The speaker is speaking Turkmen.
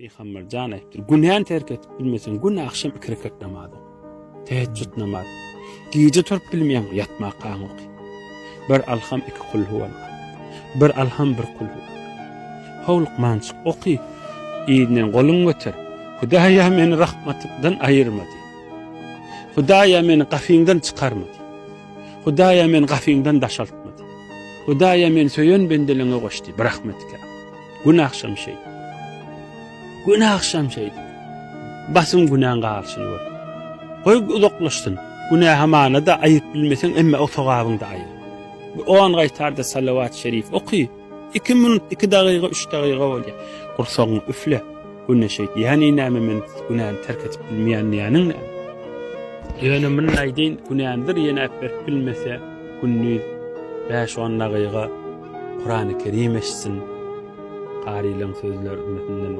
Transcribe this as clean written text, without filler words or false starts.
Pygamber jan aýtdyr. Günäni terk edip bilmeseň, gün agşam iki rekat namaz oka. Teheccüd namaz. Gije turup bilmeýäň, ýatmakaň oky. Bir alham iki kul huwallah. Bir alham bir kul huwallah. Howlukmançyk oky. Yzyndan goluň göter. Hudaýa meni rahmatyňdan aýyrma diý. Hudaýa meni gafyňdan çykarma diý. Hudaýa meni gafyňdan daşaltma diý. Hudaýa meni söýen bendeleňe goş diý. Birahmetike. Gün agşam şeýt. Gün agşam şeýt. Basym günäň galyşyny gör. Goý uzaklaşsyn. Günä hamana-da aýyryp bilmeseň, emme o sogabyňda aýyr. Bir on gaýtarda salawat şerif oky. Iki minut, iki dagyga, üç dagyga bolýar. Gursagyňy üfle. Günde şeýt. Ýani näme men günäni terk edip bilmeýän diýýäniň näme? Ýöne muny aýdaýyn, günäni bir ýene äpberip bilmese, gündiz bäş-on dagyga Kurany Kerim eşitsin. Garylaň sözlerinden.